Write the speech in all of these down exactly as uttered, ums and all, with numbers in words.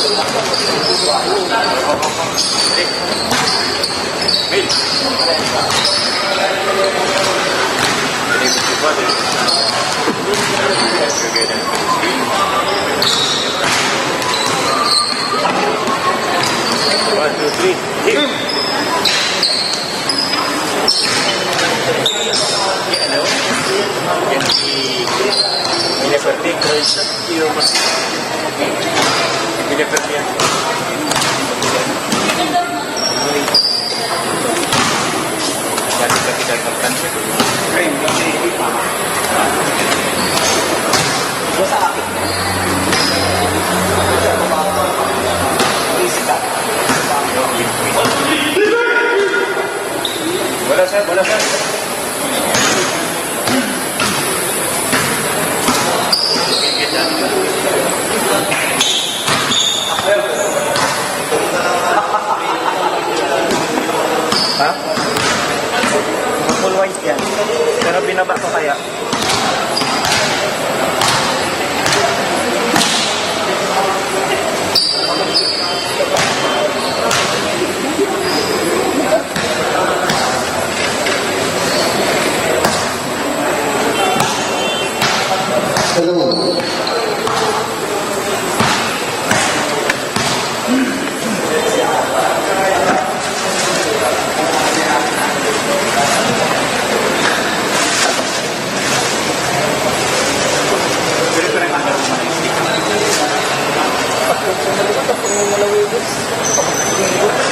One, two, three. Hit. Yan, ano? Yan si Villa Verde. Yung mas Villa Verde yan. Dati kapital ng Tansi. Wala, sir. Wala, sir. Ha? Full white yan. Pero binaba ko kaya. Hello.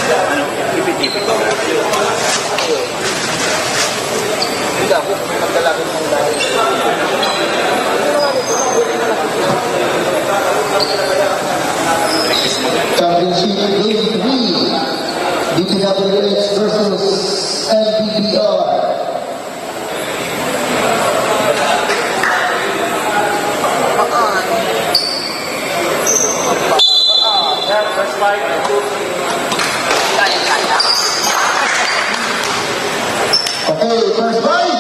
Ano? Ipit-ipit ko. Hindi ako, may magdala ko ng dahil. Championship Game three, D P W H versus M B B R. Okay, first fight.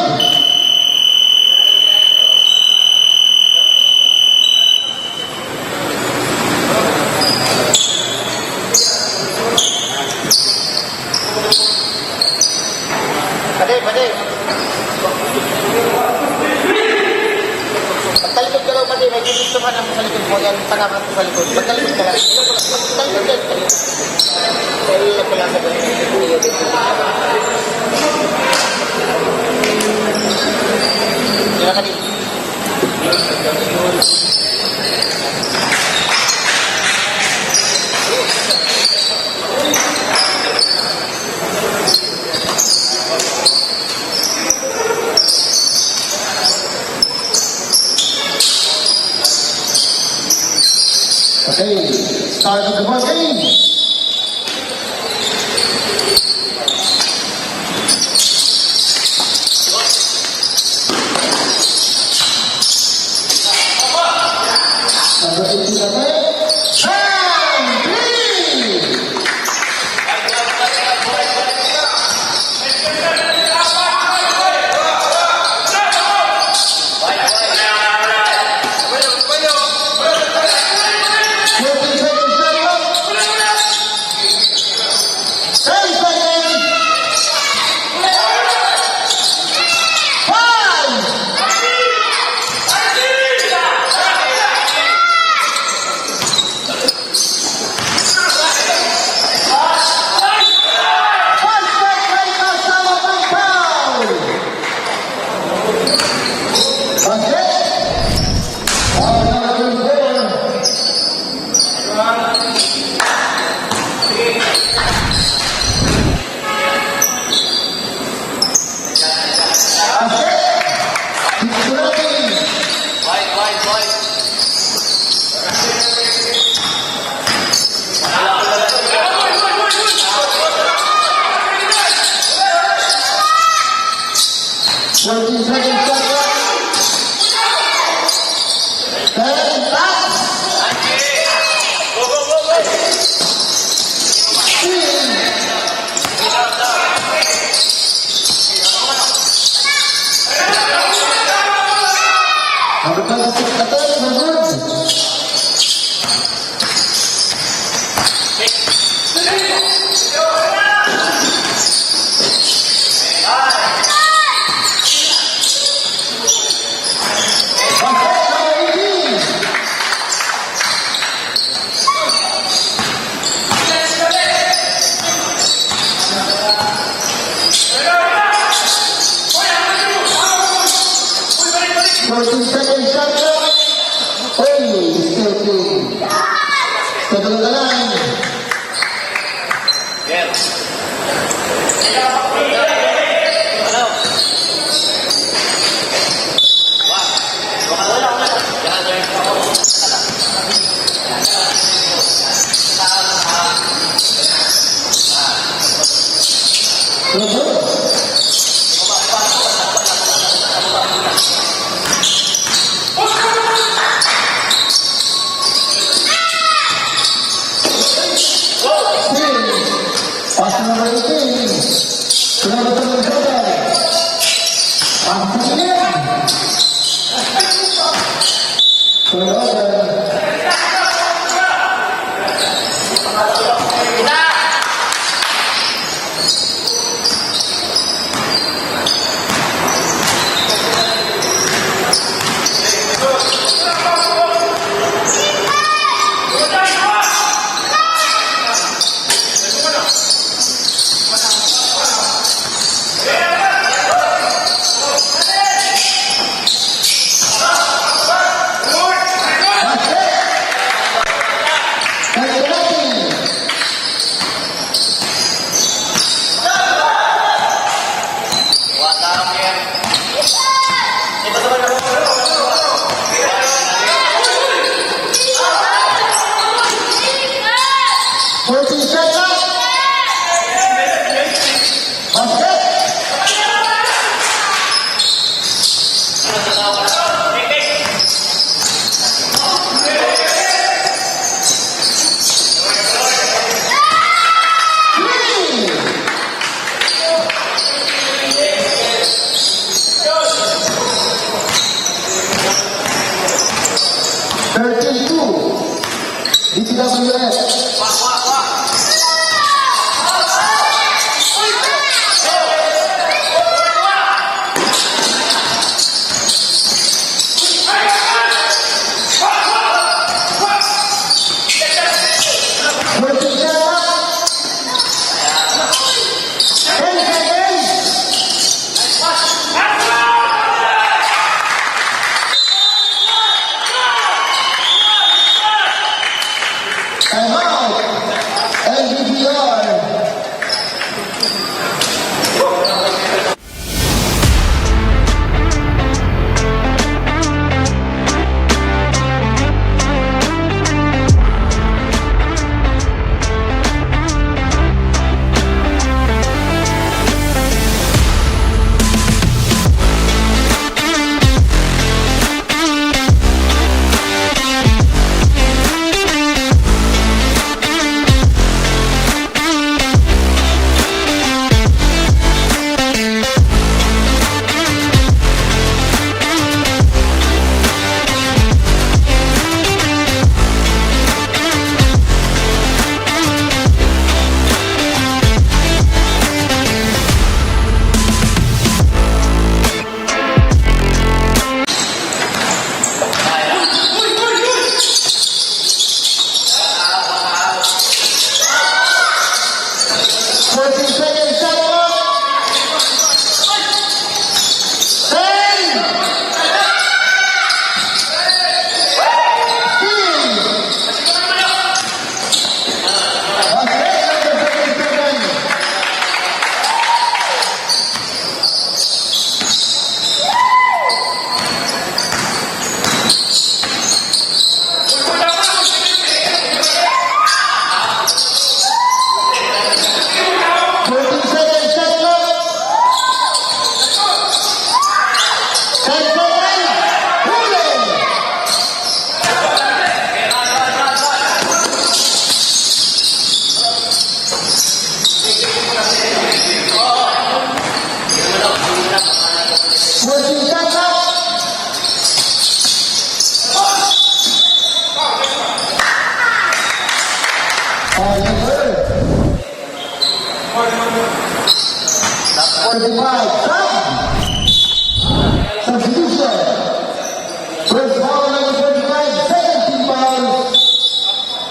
Padi, padi. Pagtalikod ka daw, padi. May gigistuhan ang sa likod mo. Yan, tanga ka sa likod. Pagtalikod ka lang. Pagtalikod ka lang. Dahil lang pala sa Yan, padi. Okay, start of the ball game. Number eighteen, Sean Green! Fourteen seconds left. Ten seconds. Five. First strike rate na sa Mapagpao. Basket. Foul number twenty-four. Fourteen seconds left. Ten, pass. Number twenty-six, attack, forward. Fourteen seconds shot clock. Oy, escaping. Sa dalawang kanan. Thirteen two. D P W S. Time out. L D P R. Forty seconds, shot clock. Time! Steal! Twenty-five, sub. Substitution. First foul, number twenty-five, seventeen fouls.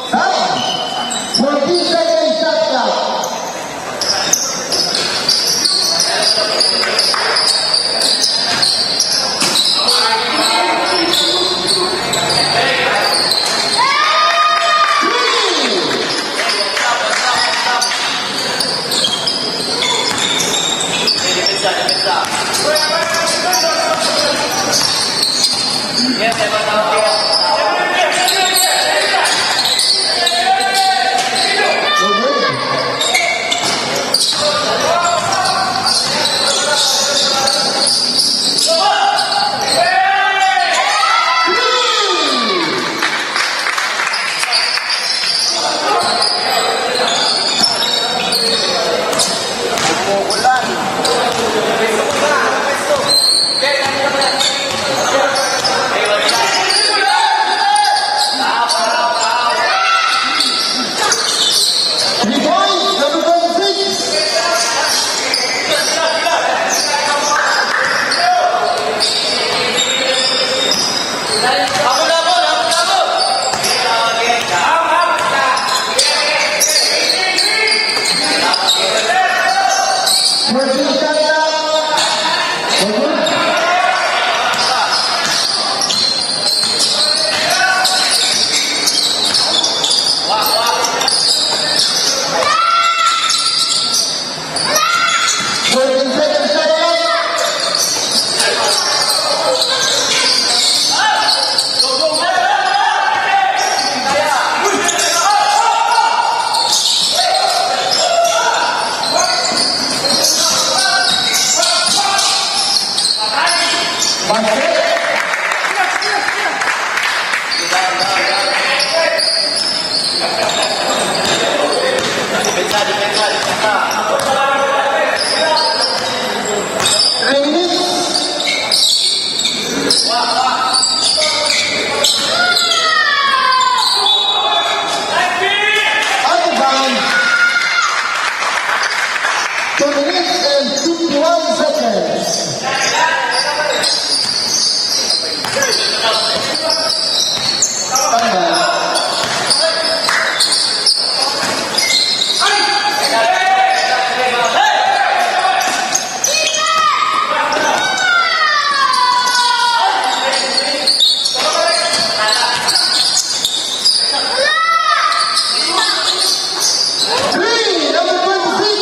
Sub. Fourteen seconds, shot clock. Three points, number twenty-six. Fourteen seconds na lang. Basket. Three minutes. Out of bounds. Two minutes and fifty-one seconds. Three, number twenty-six.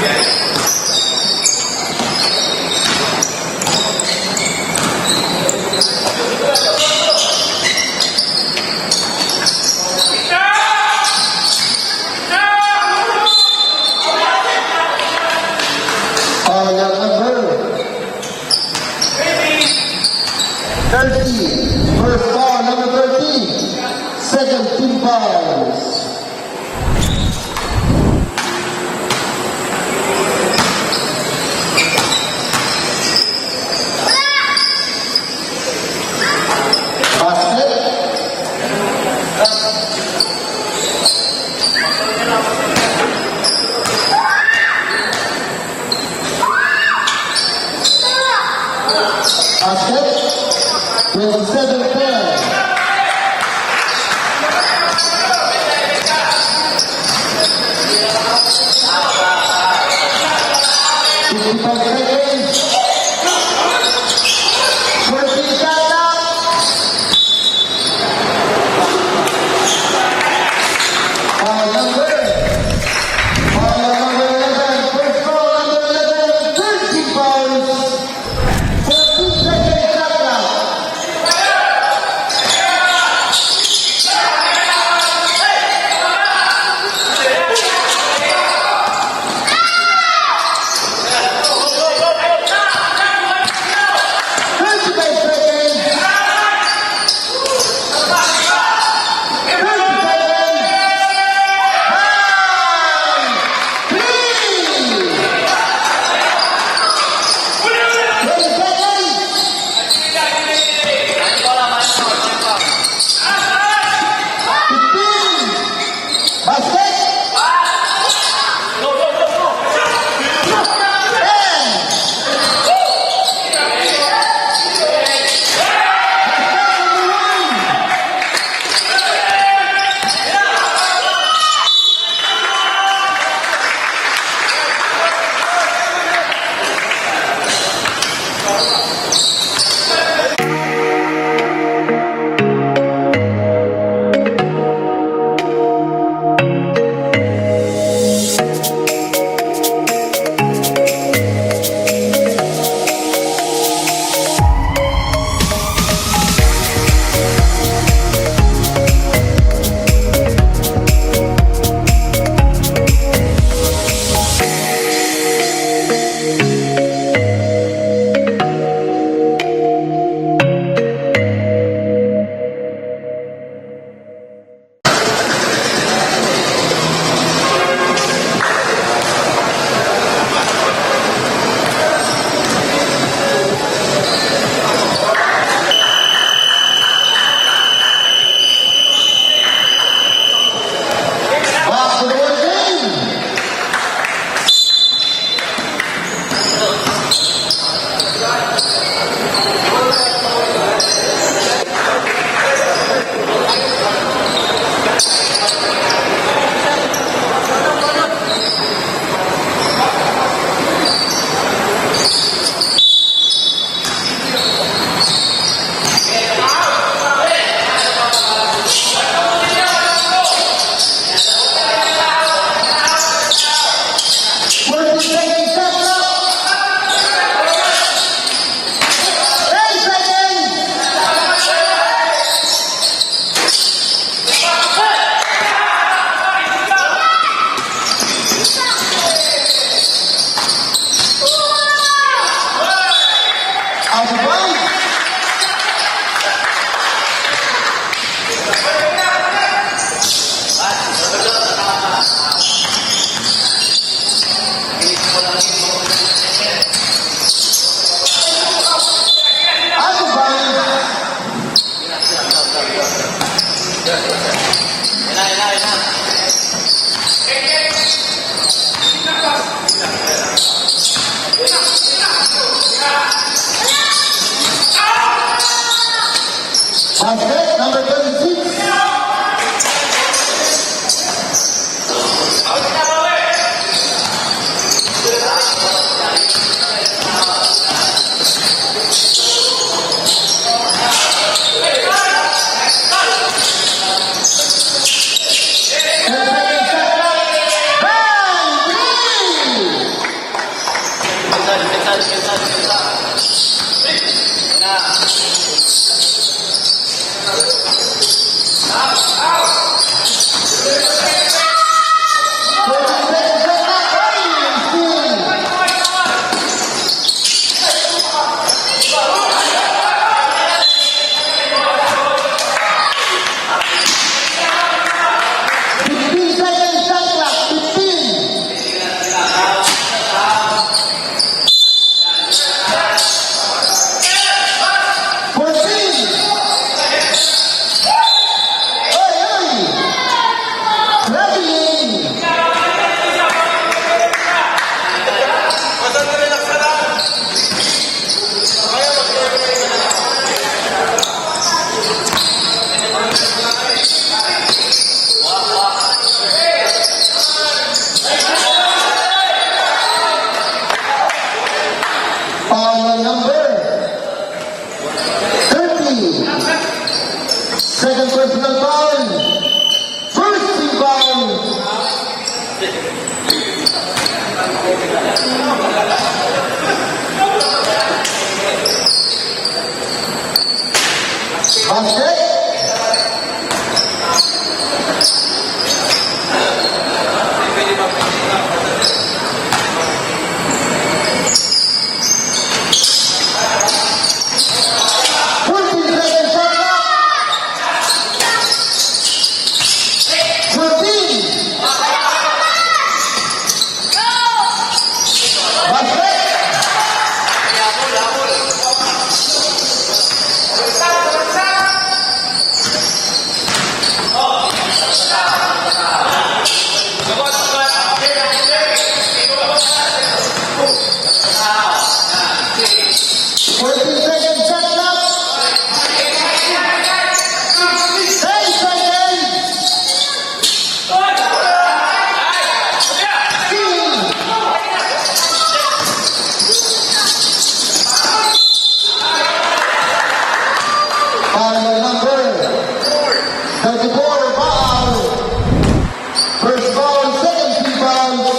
Foul number thirteen. First foul, number thirteen. Second team fouls. Basket. Basket. Twenty-seven ten. Fifty-five seconds. Fourteen shot clock. Foul number. Foul number eleven. First foul number eleven. Thirteen fouls. Fourteen seconds shot clock. Second personal foul. First team foul. Basket. Fourteen seconds, shot clock. Fourteen. Basket. Fourteen seconds, shot clock. Ten seconds. Final number thirty-four, foul. First foul, second team fouls.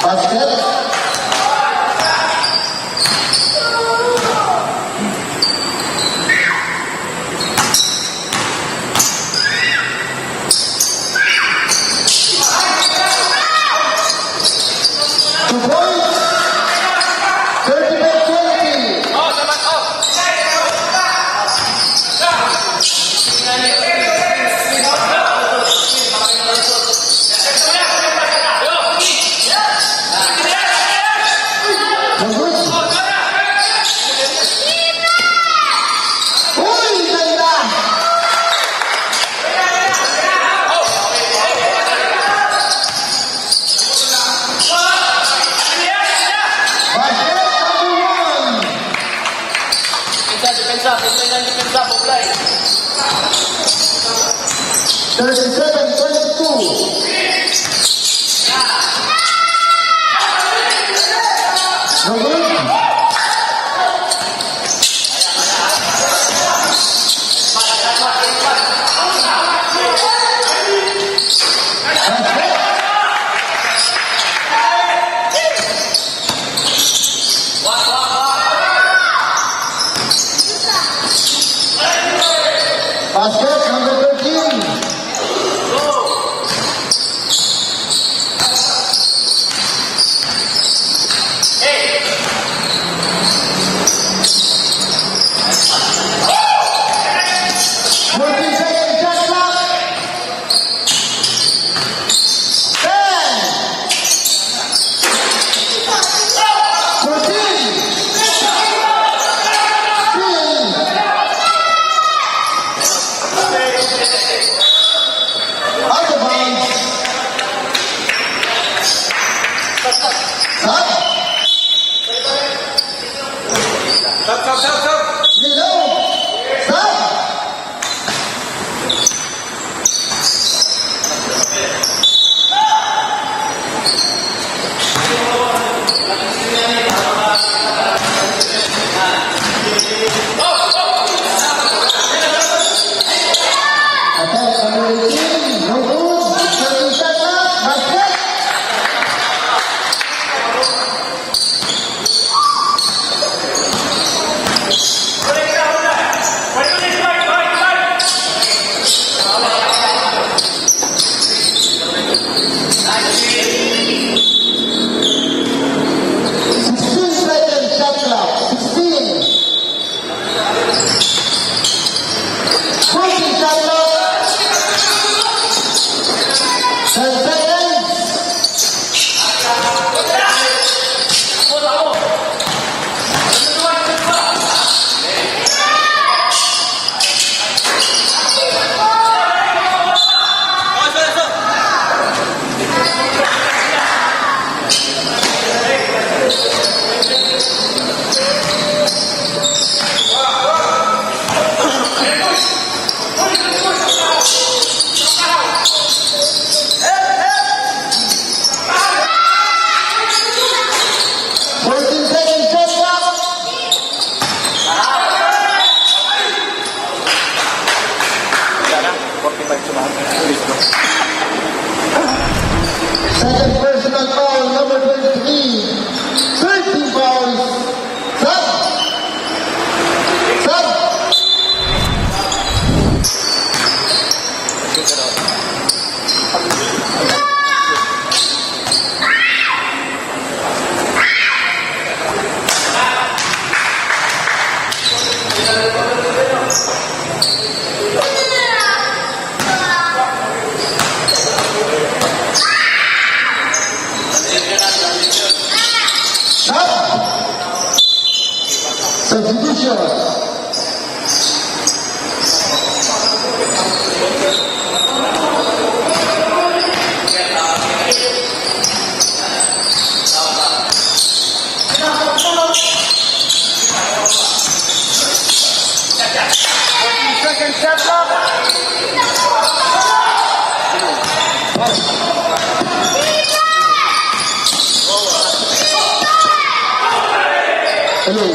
Basket. Two points. Thirty-five twenty. Uy, ganda! Basket number one. Depensa, depensa, depensa, depensa, Bublay. Thirty-seven twenty-two. No good. Basket number thirteen. Fourteen seconds, shot clock. Ten. Fourteen. Fifteen. Substitution. Second set up. Hello.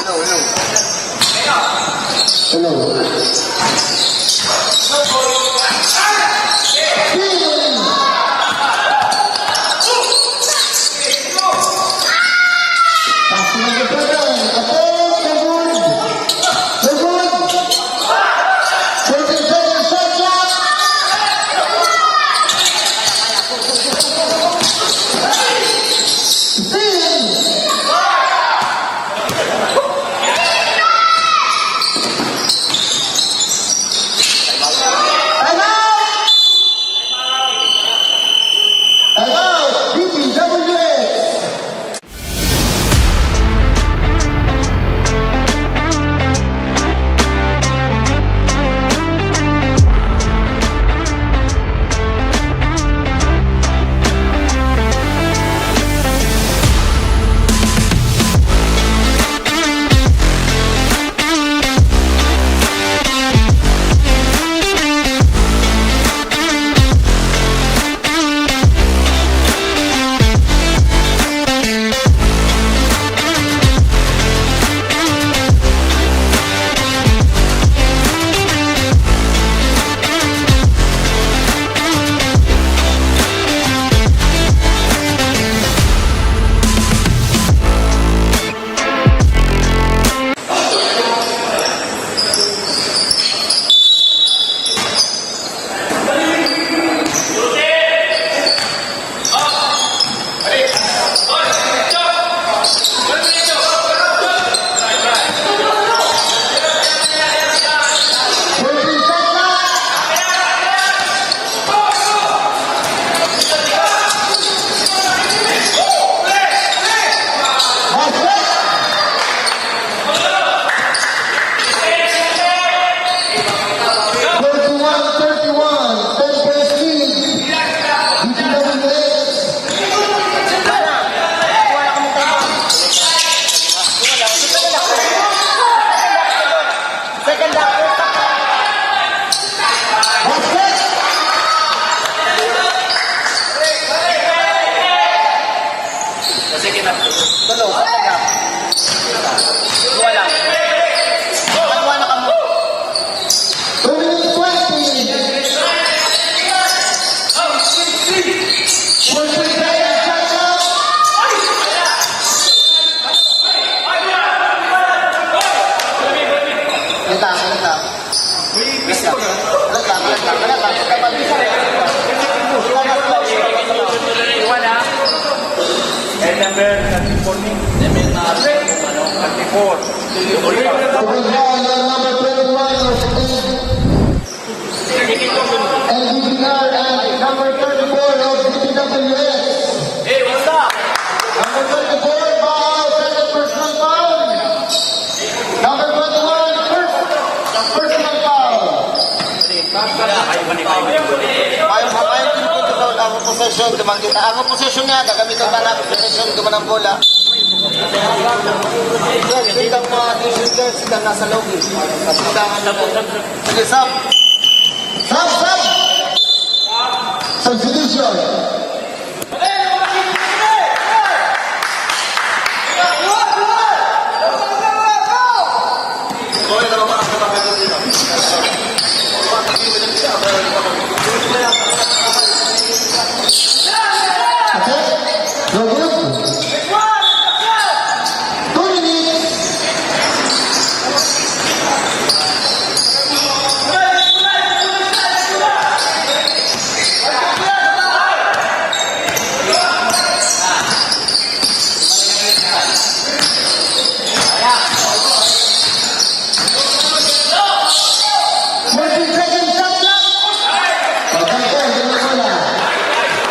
Hello, hello. Hello. Passing on the ball. Apo, Tagud. Tagud. Twenty seconds, shot clock. Steal. Hello! Hello, D P W S! Thirty-one thirty-one, ten points lead. D P W S. Second half. Basket! Sige na. Tulo. Dua lang. Dua na kamo. Two minutes twenty. Fourteen seconds, shot clock. Wait lang, wait lang. Wait lang, wait lang, wait lang. Iwan, ha? And number thirty-four ni. Ano? Thirty-four. Number twenty-one of N B P R and number thirty-four of D P W S. Hey, what's up? Number twenty-four, foul, second personal foul. Number twenty-one, first personal foul. Mayo, mayo, ang possession, duman kita. Ang possession niya, gagamitan na natin possession, duman ang bola. Yan, kita ang mga t-shirt, guys, kita nasa loob, eh. Kita ang loob. Sige, sub. Sub, sub! Substitution. Okay? No good? Two minutes.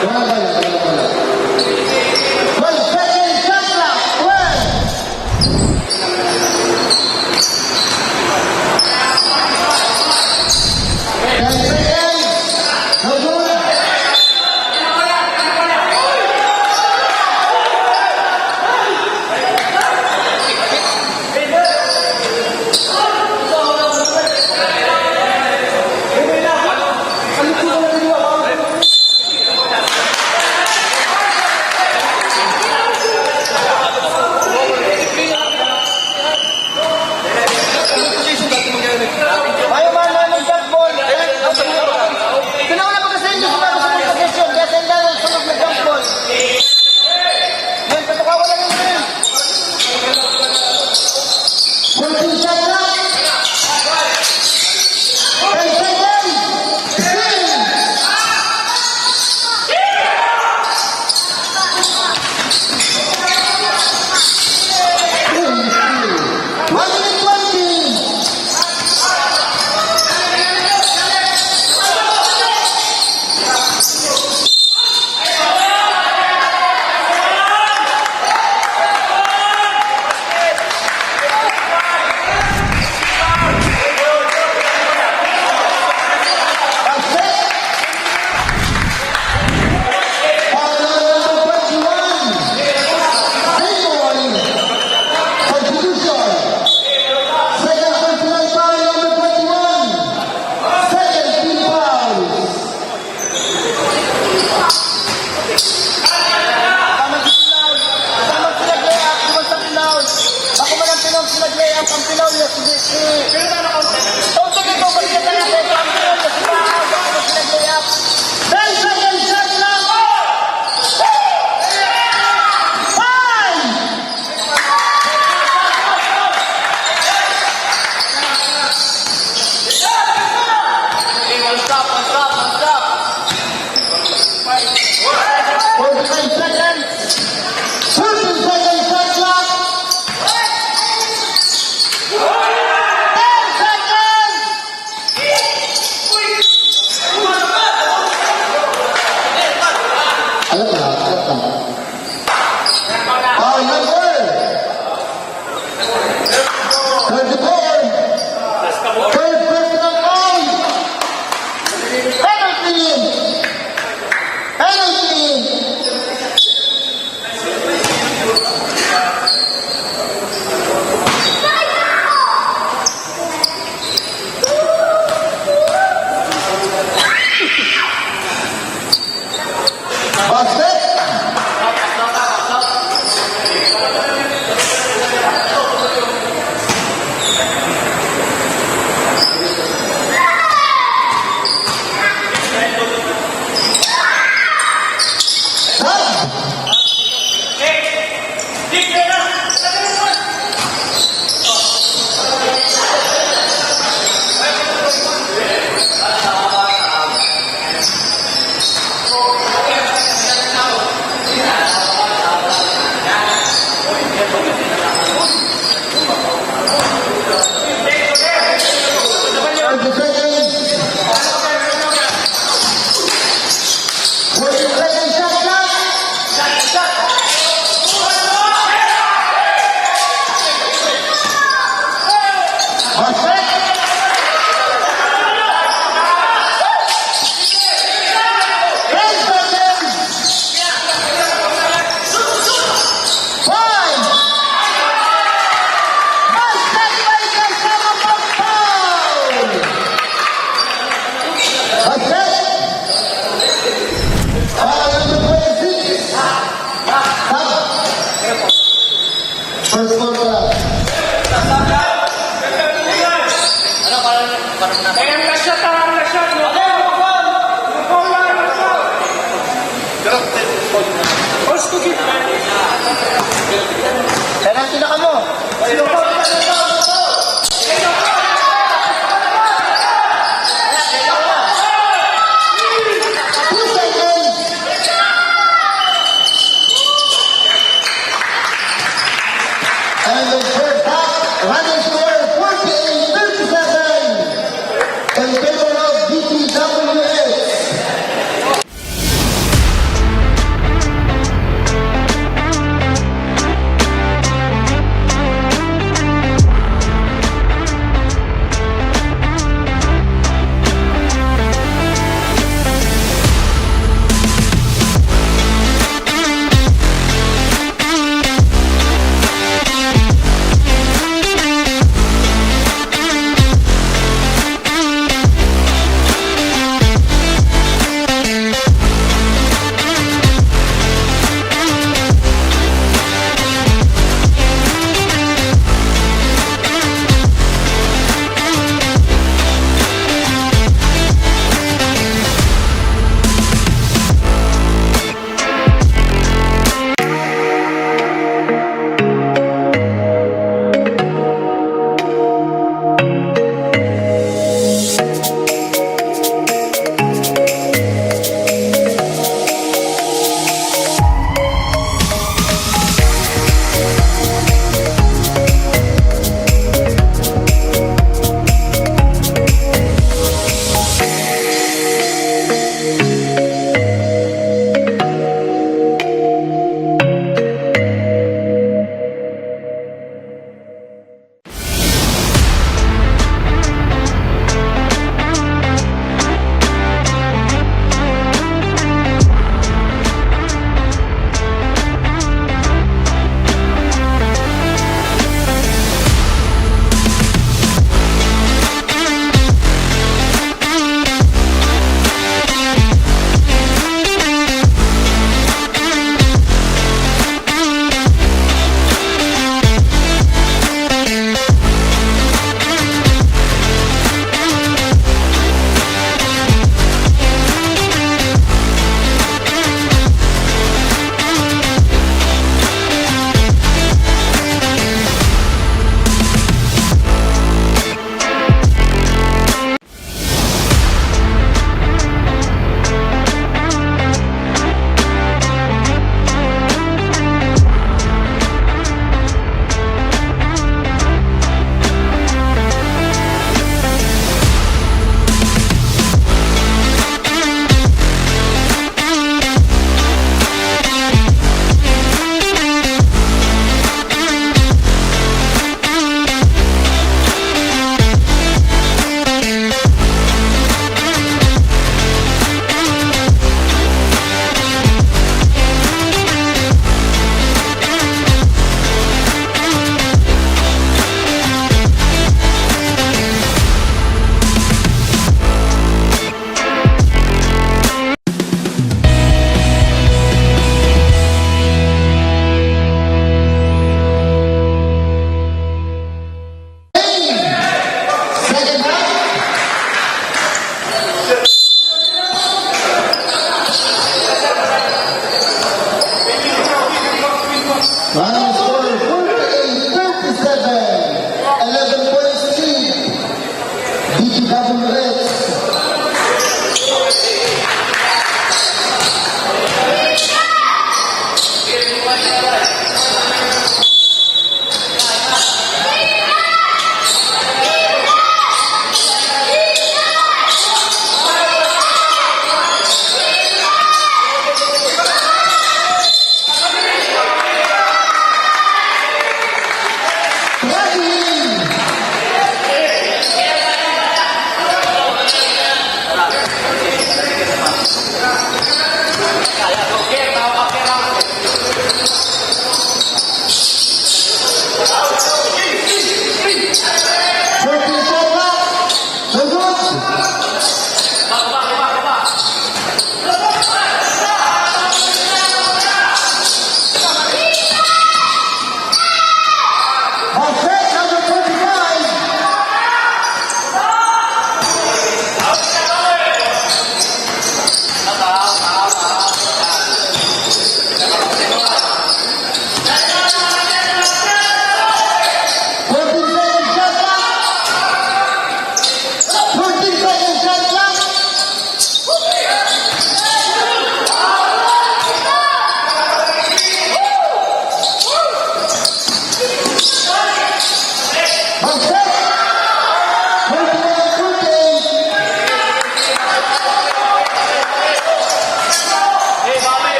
Wala, wala, wala, wala. One second, shot clock, twelve. Ten seconds. No goal. Mayo man na ng jump ball. Pinauna pa kasi yung gusto natin sa position. Kaya sa inyo, sunod na jump ball. Yan, patukawan na rin, rin. Fourteen shot clock. Ten seconds. One minute twenty. Foul number twenty-one. Pinoy substitution. Second personal foul, number twenty-one. Second team foul. Tama si Pilaw. Tama sila, Graham. Tama sa Pilaw. Ako man ang Pilaw, sila, Graham. Ang Pilaw niya, sige, sige. Ang sige ko, balik ka na, Graham. Ang Pilaw niya, sige. Tama sila, Graham. Ten seconds, shot clock. Five. Okay, one stop, one stop, one stop. Forty-five seconds. Thirty seconds, shot clock. Ten seconds. Alam na, alam na. Foul number twenty-four. Third personal foul. Penalty. Penalty. Basket! Sub!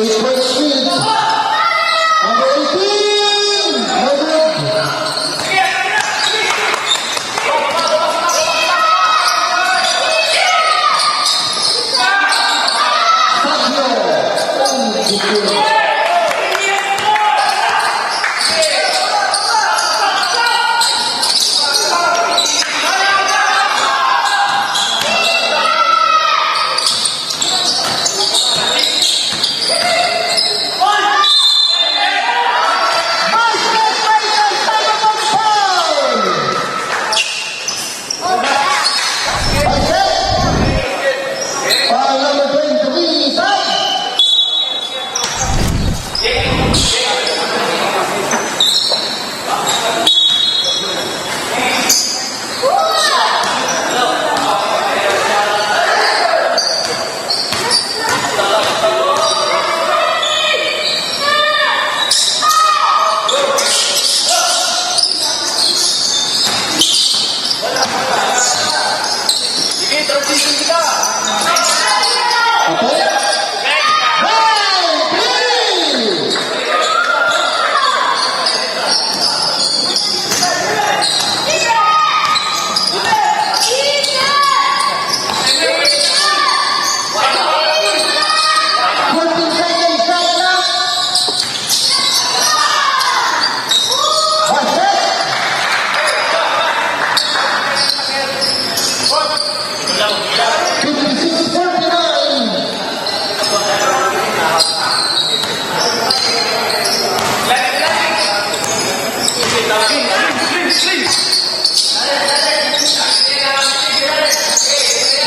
Eight points lead. Number eighteen, Madrid.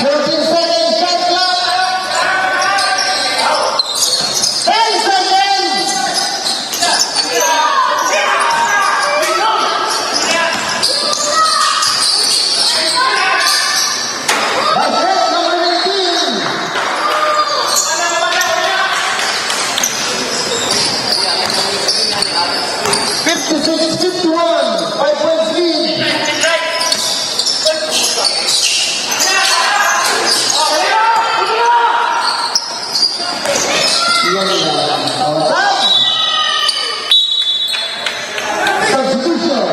Fourteen seconds, shot clock. Ten seconds. Basket number nineteen. Fifty-six fifty-one, five points lead. Yan lang. Substitution.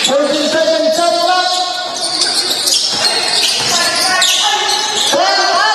Fourteen seconds, shot clock. Time out.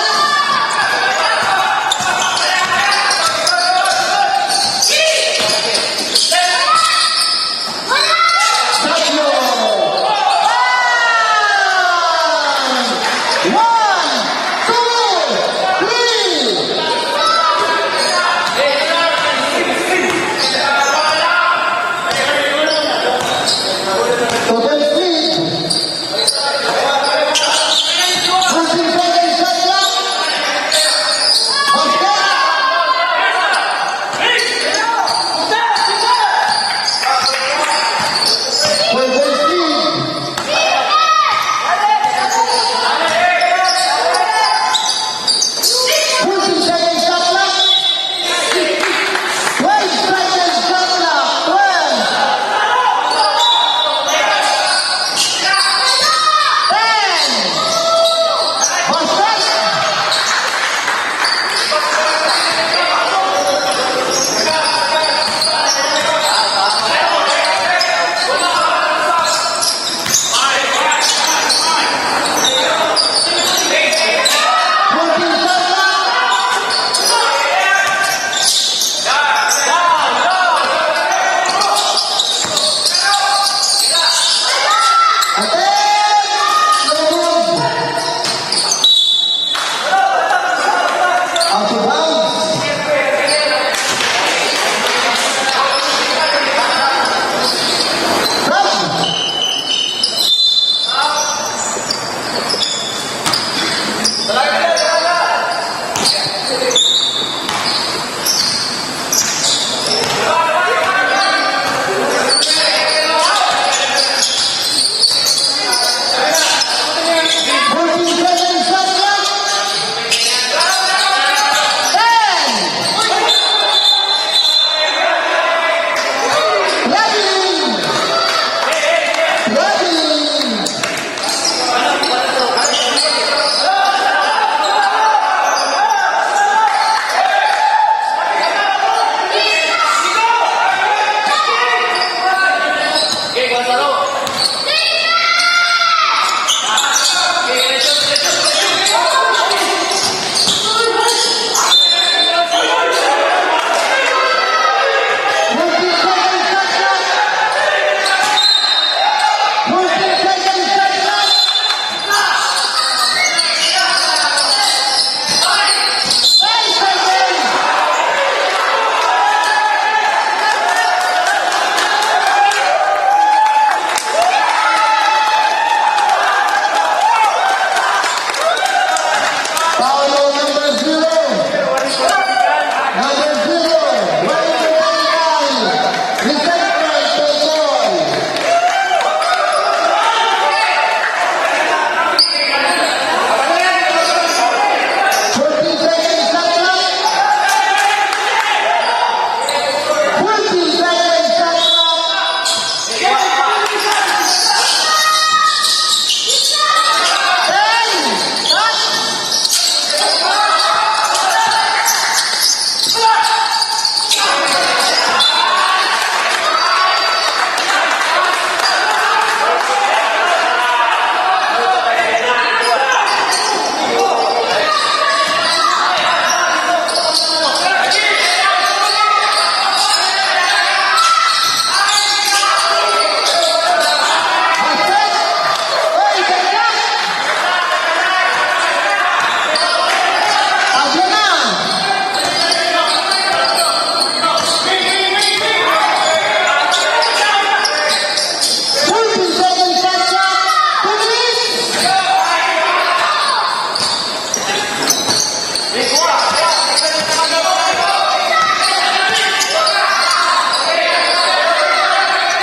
Fourteen seconds shot clock. Two minutes.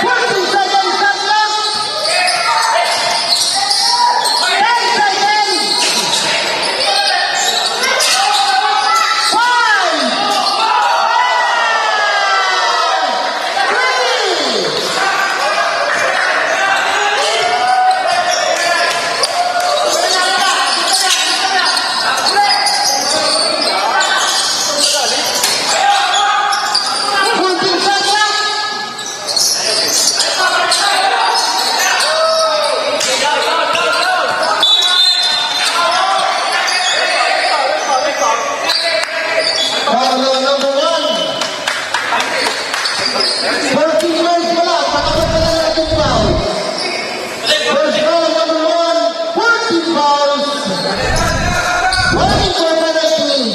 Fourteen seconds shot clock. Ten seconds. Five. Three. Fourteen seconds. Foul number one. Fourteen yards pa lang, pakabot na lang natin foul. First foul, number one, fourteen fouls. Waiting for penalty.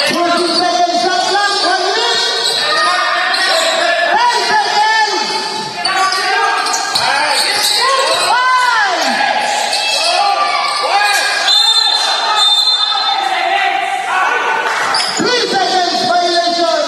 Fourteen seconds shot clock, one minute. Ten seconds. Three seconds violation.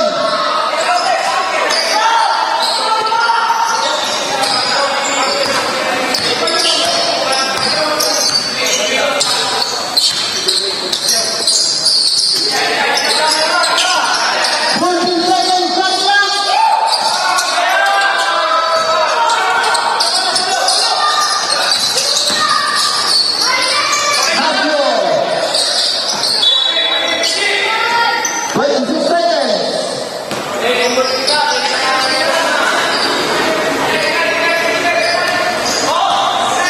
Fourteen seconds, shot clock. Pablo. Twenty-six seconds.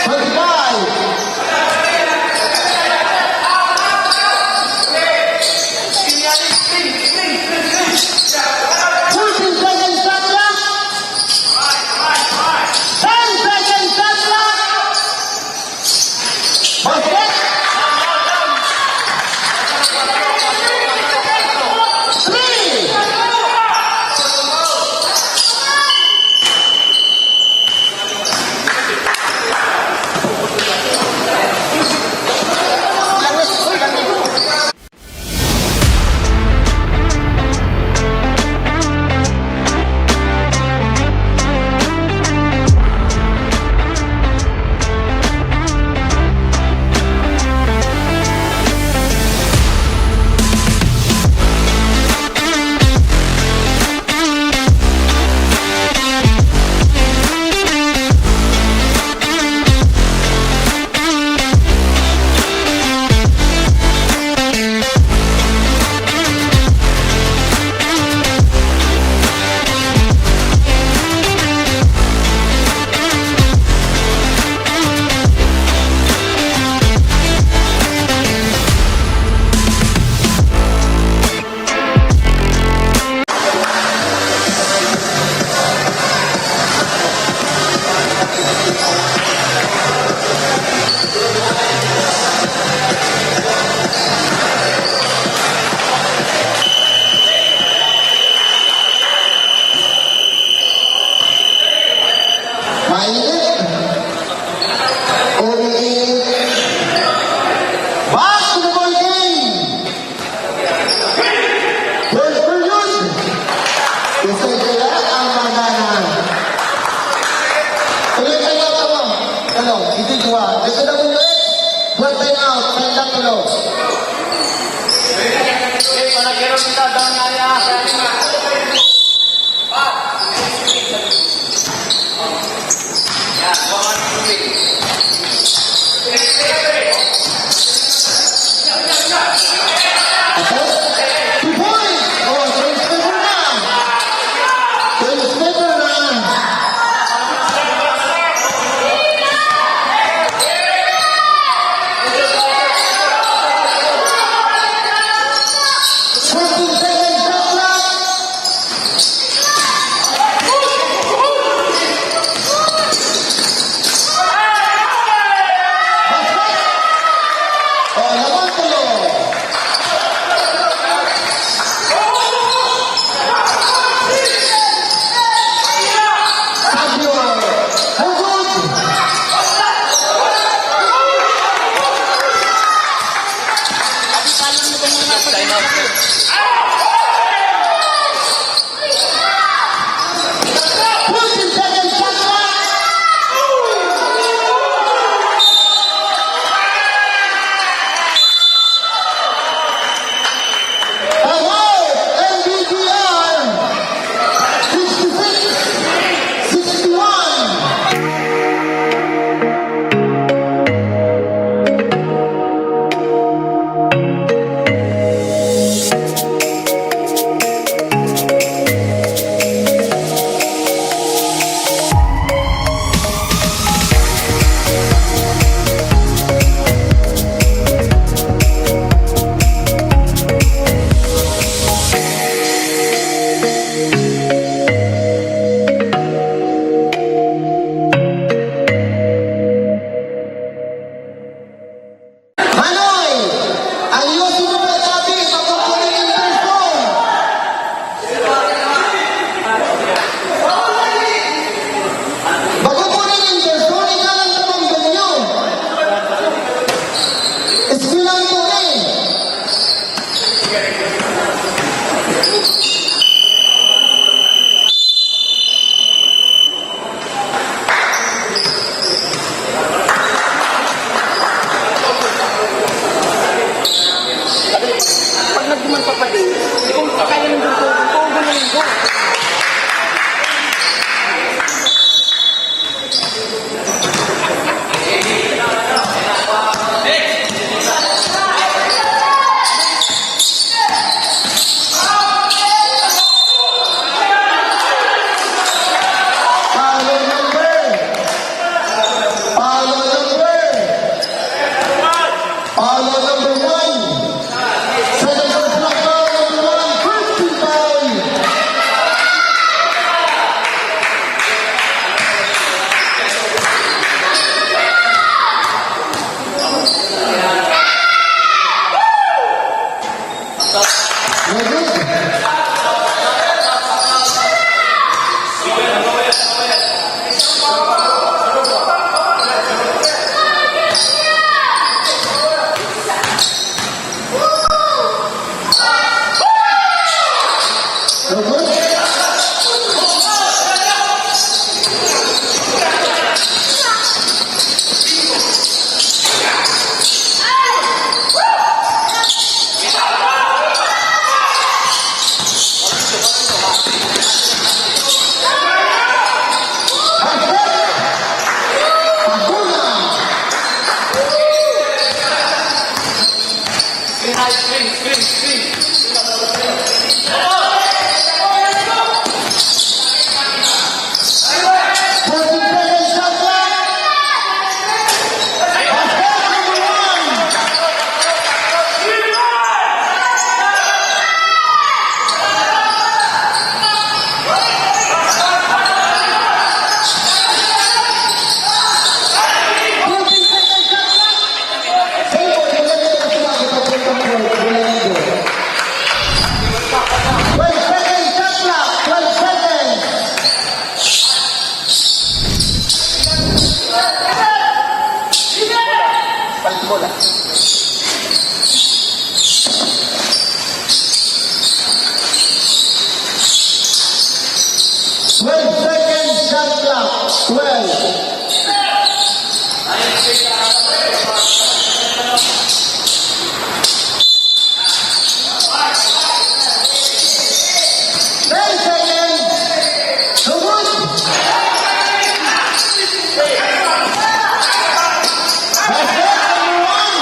Twenty-five. Fourteen seconds shot clock. Ten seconds shot clock. Basket. Three. Mainit. Umiinit. Back to the ball game. First period. Isay kaya ang magana. Tuloy kayo, ano? Ano? Hindi, duwa. Ito na muna. One time out. Sandang tulo. Two points! Oh, twenty-seven na! Twenty-seven na! Fourteen seconds. Fourteen seconds, shot clock. Aray! N B T R, sixty-six, sixty-one. Manoy! Ang Yossi Miguel David, magkukunin in person. Magkukunin in person, ikaw ang tumambal nyo. Eskwelahan ko eh. Pag nagduman pa pa din, kung kaya ng gusto, kung gusto ng gusto. Foul number. Foul number. Foul number one. Second personal foul number one. First team foul. Twelve seconds, shot clock, twelve seconds. Palit bola. Twelve seconds, shot clock. Twelve. Ten seconds. Sunod. Basket, number one.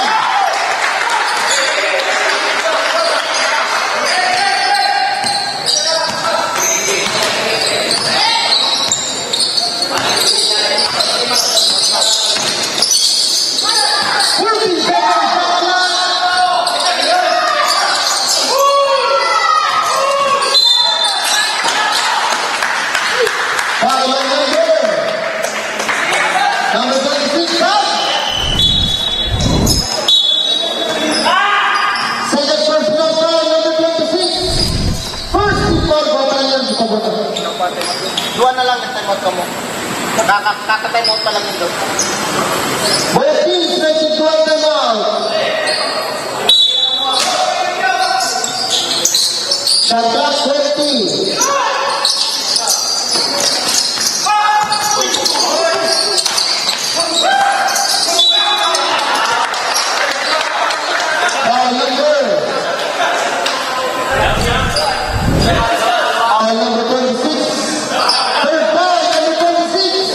Number twenty-six, foul. Second personal foul, number twenty-six. First team foul, Babayan sa Cobra. Duwa na lang, nag-time out kamo. Kaka-, kaka-time out pa lang yun, Dok. Boy Team, twenty-two ang time out. Shot clock twenty. Foul number. Foul number twenty-six. Third foul, number twenty-six.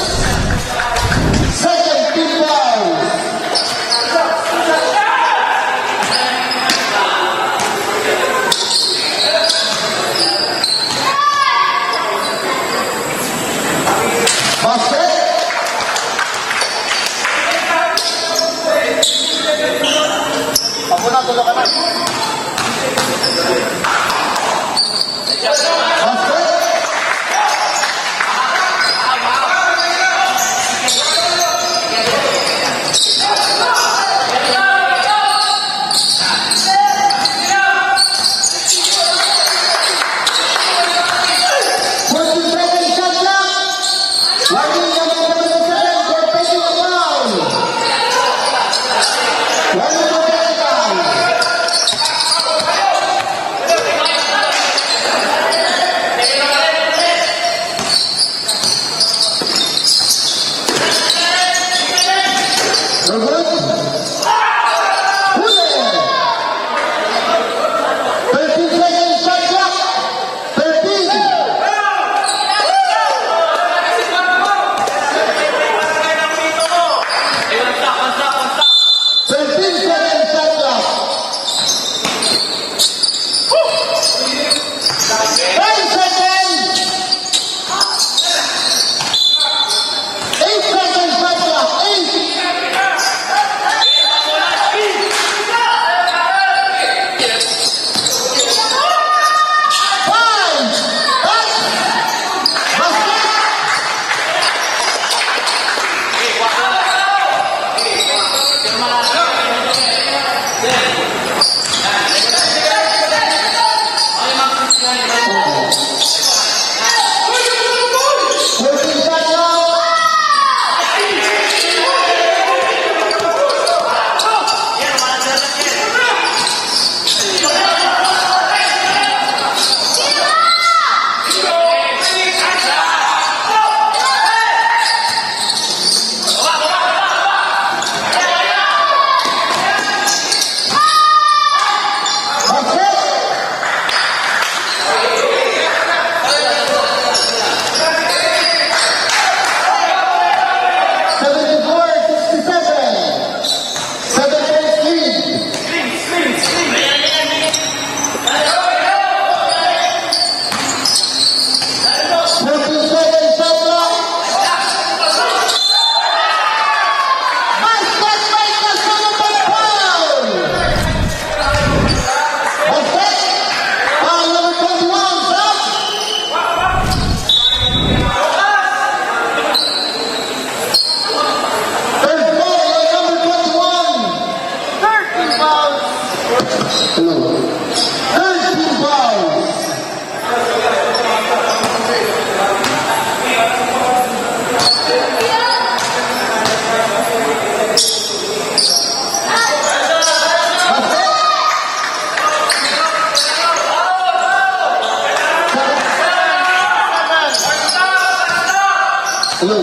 Second team foul. Basket. Ako na, tulog ka na. Basket. Forty-seven shot clock. Warning number seventy-seven for taking a foul. Warning number seventy-seven. Robert. Huli. Thirteen seconds shot clock. Thirteen. Thirteen seconds shot clock. Ten seconds. Eight seconds shot clock. Eight. Five. Basket. Seventy-four sixty-seven. Seven points lead. Fourteen seconds shot clock. Basket by Casanova, foul. Basket. Foul number twenty-one, shot. Third foul by number twenty-one. Thirteen fouls. Hello. Thirteen fouls. Hello.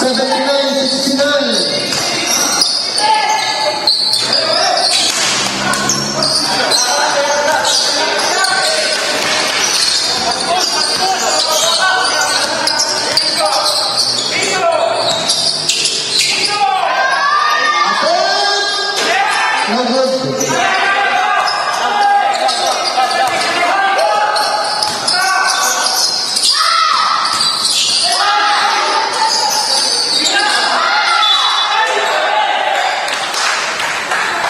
Seventy-nine sixty-nine.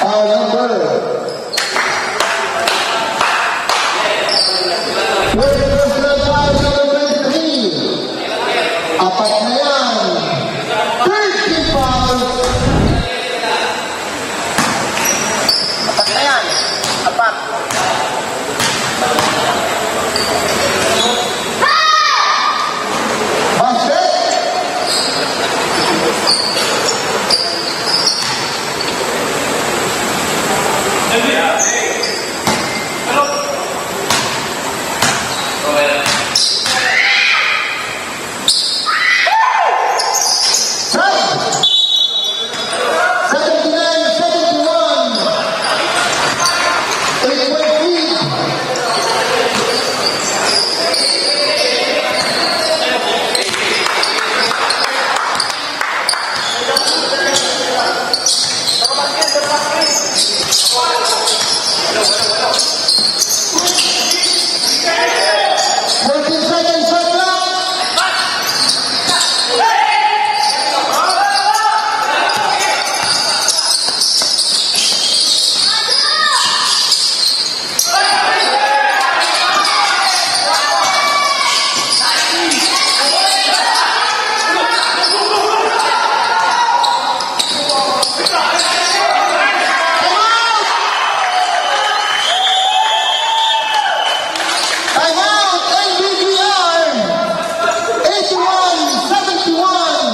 Foul number. First personal foul, number twenty-three. Apat na yan. Thirteen fouls. Apat na yan. Apat. Basket! Seventy-nine seventy-one. Eight point lead. Fourteen seconds, shot clock. Time out, N B P R, eighty-one seventy-one.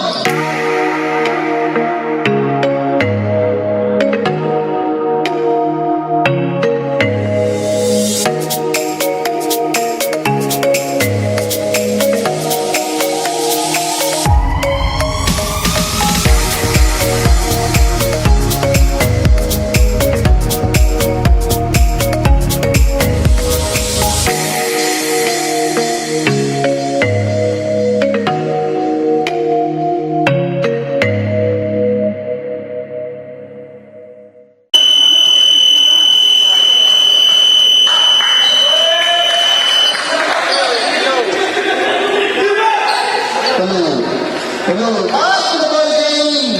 Hello. Hello. Back to the ball game.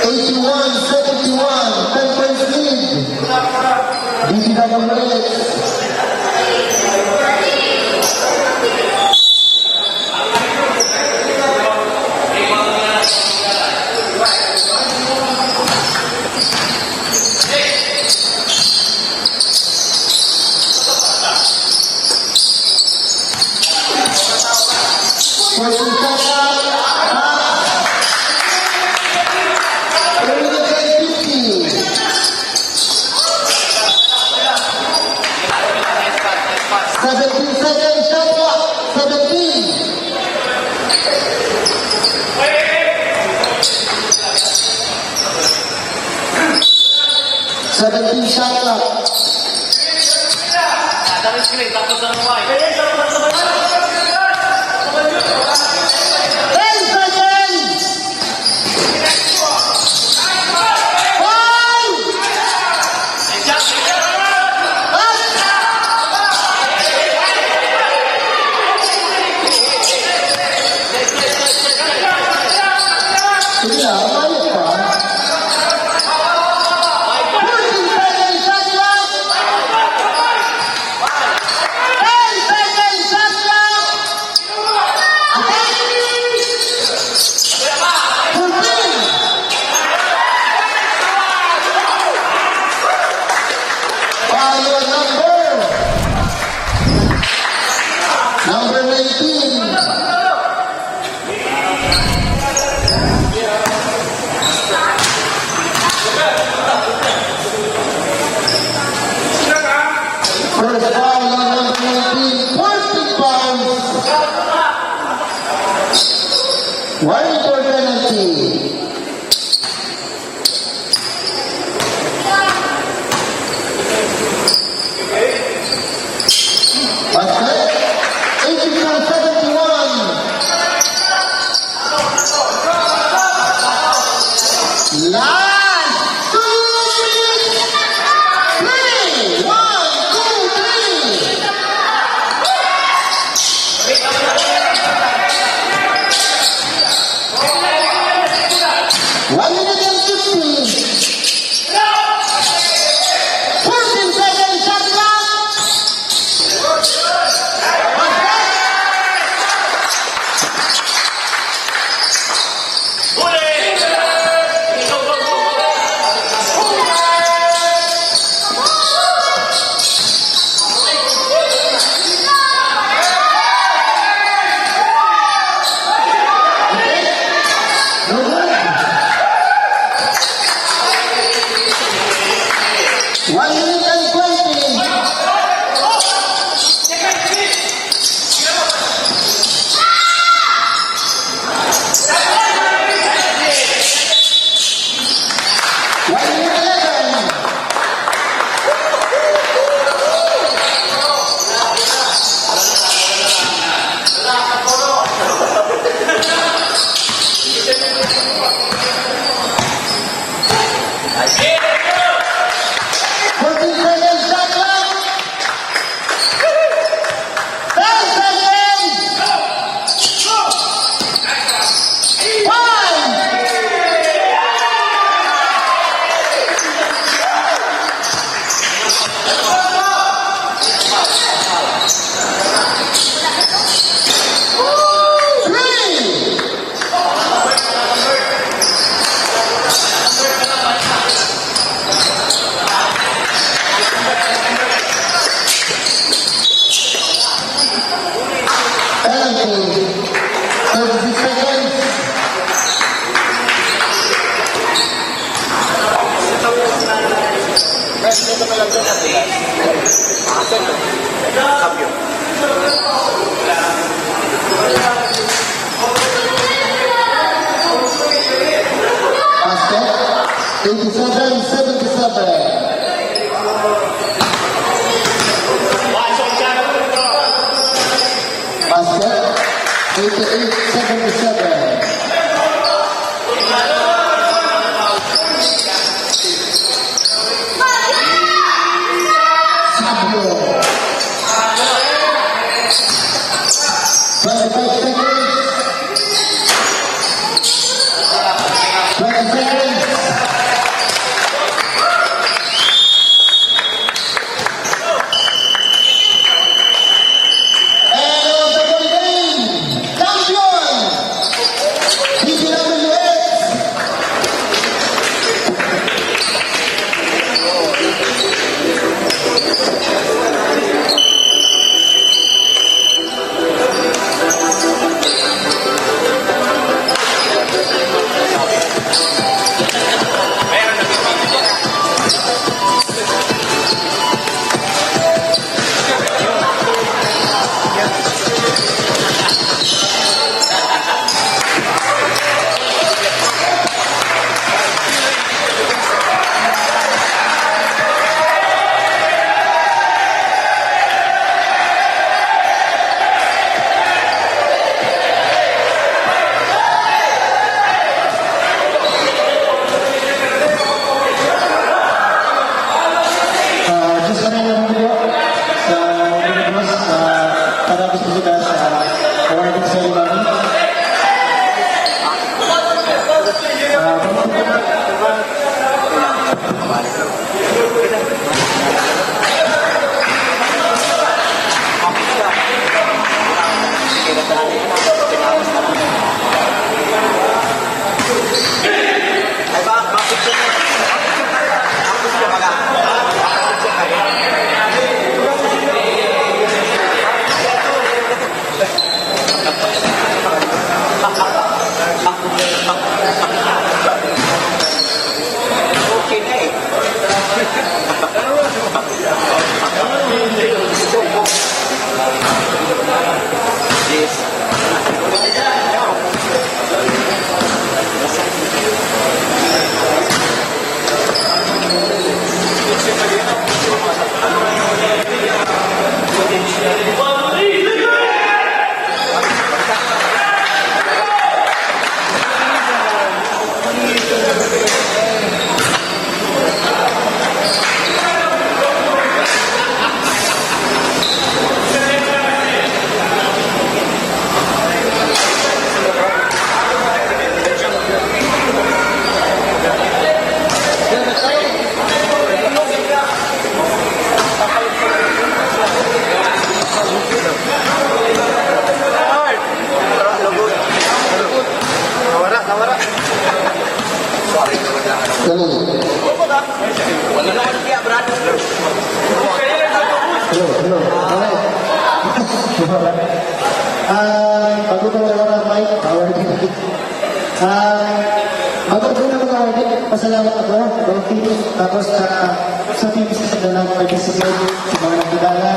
Eighty-one seventy-one. Ten points lead. D P W H. Seventeen seconds, shot clock. Seventeen. Seventeen shot clock. Ten seconds. Foul! Sige na, umayos ka. Fourteen seconds, shot clock. Ten seconds, shot clock. Fourteen. Foul number. Number nineteen. First foul on number nineteen. Fourteen fouls. One for penalty. Basket. Eighty-two seventy-one. Last two minutes. Three. One, two, three. One minute and fifty. Fourteen seconds, shot clock. One minute and twenty. One minute eleven. Fourteen seconds, shot clock. Ten seconds. Five. Three. Penalty. Thirty seconds. Basket, eighty-seven seventy-seven. Basket, eighty-eight seventy-seven. Sablo. Twenty-five seconds. Twenty seconds. And the ball game, champion, D P W X. Wala mic, power din. Ah, mag-, una, mga warden, pasalamat ako, Doki, tapos sa, sa team na nag-participate, sa mga nagdadala.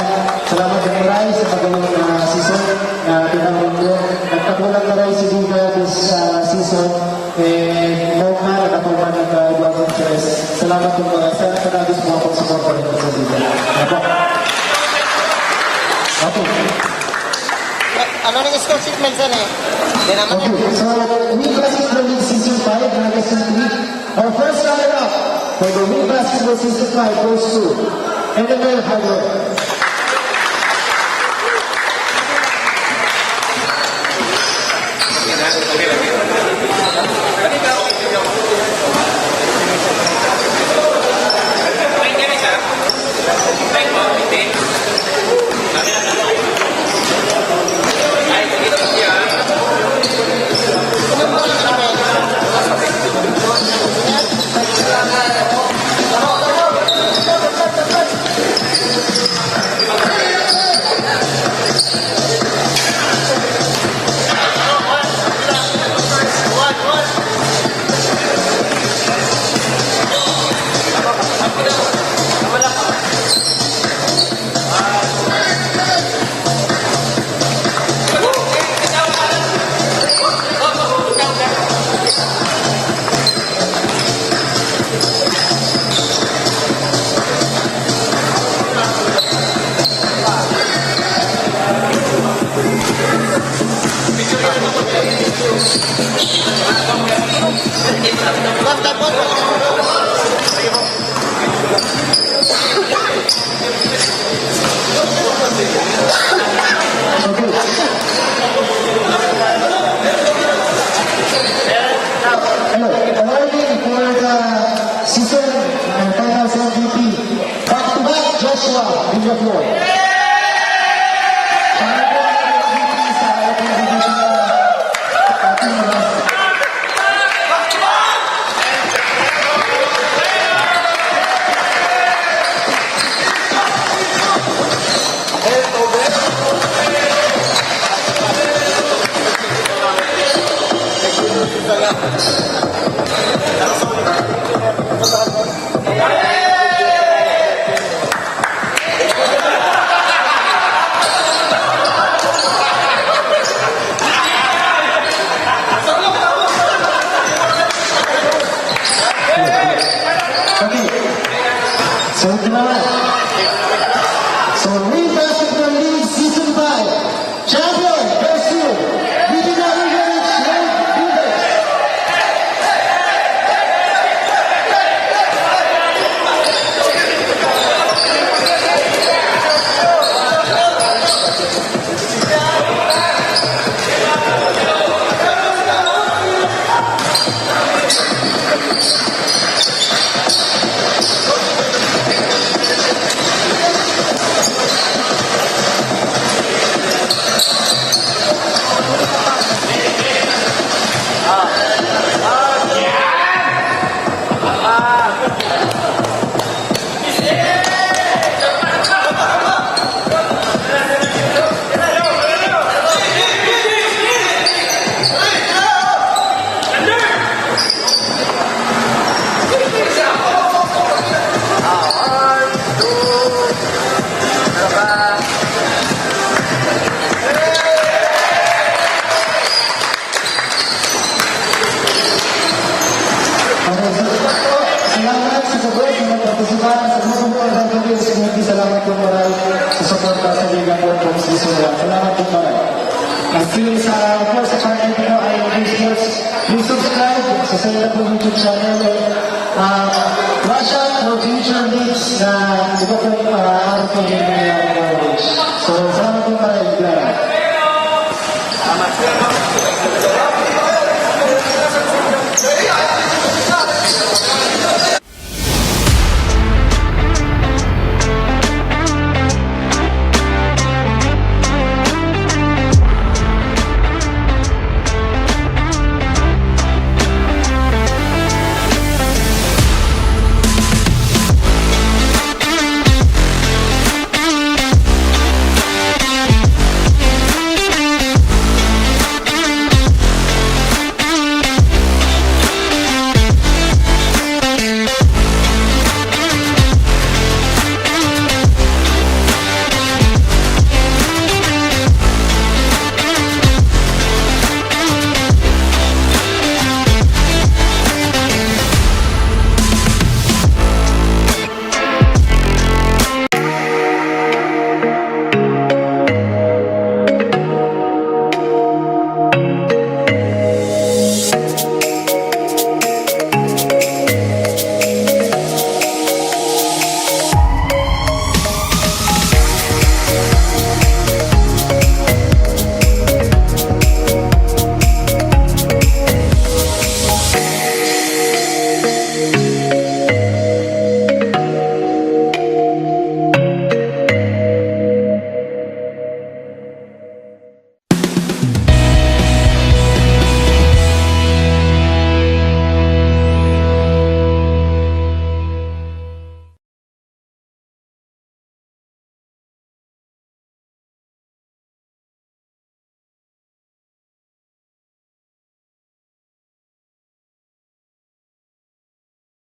Salamat sa maray sa pagulong na season na tinawag ko. Nagkakulang na rin si Viva this, ah, season. Eh, no man, nagkakulang na, ah, duwang stress. Salamat po mga sa, sa nagis mo akong suporta rin sa Viva. Apo. Apo. Ano nang scholarship, Melson, eh? Di naman. Okay, so, Wing Basketball League Season five, Naga City. Our first runner-up for the Wing Basketball Season five goes to N M L Hardware. Hello, awarding for the season, uh, finals M V P. Back to back, Joshua Villaflor. Pangalawang M V P sa ating division. Okay. So, ito na. So, Wing Basketball League Season five. Champion goes to Regina Igorich, Lord Beavers. Salamat sa gabos na nagpartisipa sa Grupo Orlando Hills Community. Salamat po maray sa suporta sa Liga Four Points Season one. Salamat po maray. At still sa, of course, sa channel ko, I O B Sports, please subscribe sa Senda po YouTube channel. Ah, watch out for future leagues na iba pong, ah, araw po yung mangyayari. So, salamat.